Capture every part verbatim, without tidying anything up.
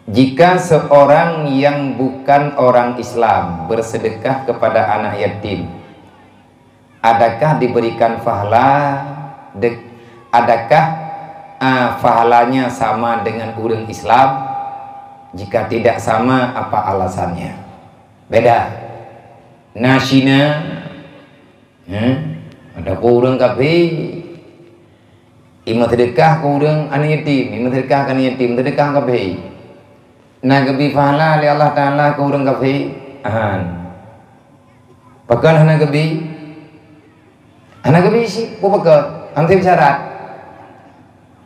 Jika seorang yang bukan orang Islam bersedekah kepada anak yatim, adakah diberikan pahala dek-, adakah, ah, pahalanya sama dengan ureuëng Islam? Jika tidak sama, apa alasannya? Beda. Na Cina, eh, ataupun ureuëng kafé, imeuseudekah keu ureuëng aneuk yatim, imeuseudekah keu aneuk yatim, seudeukah kafé. Na geubri pahala lé Allah Taala keu ureuëng kafé? Han. Pakon hana geubri? Hana geubri cit, peue pakon? Hana syarat.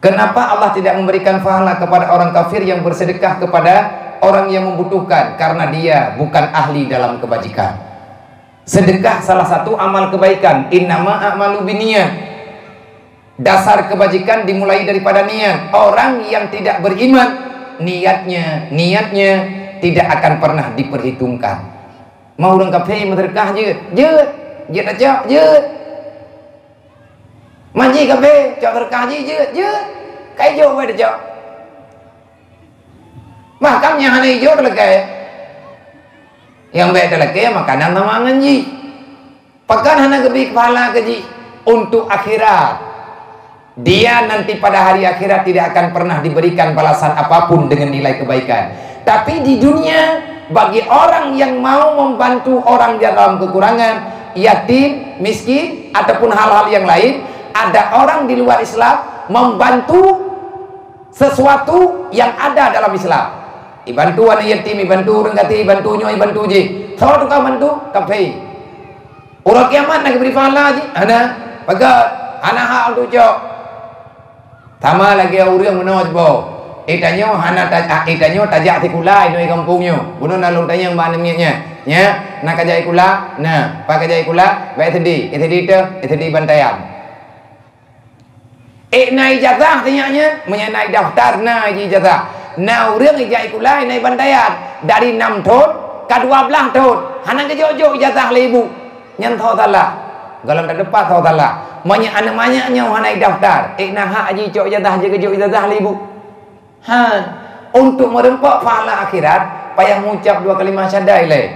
Kenapa Allah tidak memberikan pahala kepada orang kafir yang bersedekah kepada orang yang membutuhkan? Karena dia bukan ahli dalam kebajikan. Sedekah salah satu amal kebaikan. Innama a'malu binniyat. Dasar kebajikan dimulai daripada niat. Orang yang tidak beriman, niatnya, niatnya tidak akan pernah diperhitungkan. Ma ureuëng kafé meuseudeukah jeuet, jeuet, jeuet tacok, jeuet. Ma jih kafé, cok seudeukah jih, jeuet, jeuet. Ka ijok wai tacok. Bahkan nyang hana ijok talakée. Nyang bék talakée makanan sama ngon jih. Pakon hana geubri pahala keu jih? Untuk akhirat. Dia nanti pada hari akhirat tidak akan pernah diberikan balasan apapun dengan nilai kebaikan. Tapi di dunia, bagi orang yang mau membantu orang dalam kekurangan, yatim, miskin, ataupun hal-hal yang lain, ada orang di luar Islam membantu sesuatu yang ada dalam Islam. Ibantu aneuk yatim, ibantu ureuëng gata, ibantu nyoe, ibantu jih. Soe tukang bantu? Kafé. Uroe kiamat na geubri pahala jih? Hana. Pakon? Hana hak untuk cok. Sama lagée ureuëng meunoe sibawa. Eh, tanyoe hana ta-, ah, eh, tanyoe tajak sikula inoe gampông nyoe. Bunoe na lôn tanyong bak aneuk miet nyan. Nya, na kajak sikula? Na. Pakon kajak sikula? Bak S D. S D teuh, S D Bantayan. Eh, na ijazah sinyak nyan? Meunyo na daftar, na ijazah. Na ureuëng ijak sikula inoe Bantayan. Dari nam thon ka dua blaih thon. Hana geujok-jok ijazah lé ibu. Nyan soe salah? Gohlom teupat soe salah. Meunyo aneuk manyak nyoe hana idaftar, ék na hak jicok ijazah, jeuet geujok ijazah lé ibu? Han. Untuk meureumpok pahala akhirat, payah meucab dua kalimah syahada ilée.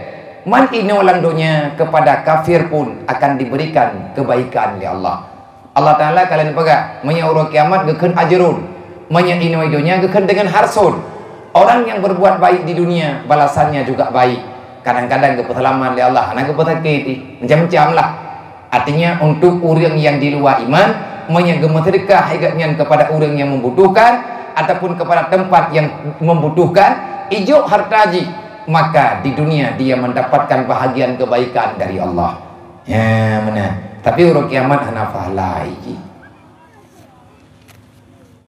Man inoe lam donya kepada kafir pun akan diberikan kebaikan lé Allah. Allah Taala ka lheueh neupeugah, meunyoe uroe kiamat geukheun ajrun, meunyoe inoe donya geukheun deungon harsun. Orang yang berbuat baik di dunia, balasannya juga baik. Kadang-kadang geupeuseulamat lé Allah, hana geupeusakiti, macam-macam lah. Artinya, untuk ureuëng yang di luar iman, meunyoe geumeuseudeukah gobnyan kepada ureuëng yang membutuhkan ataupun kepada tempat yang membutuhkan, ijok harta jih, maka di dunia dia mendapatkan bahagian kebaikan dari Allah. Ya, meunan. Tapi uroe kiamat hana pahala jih.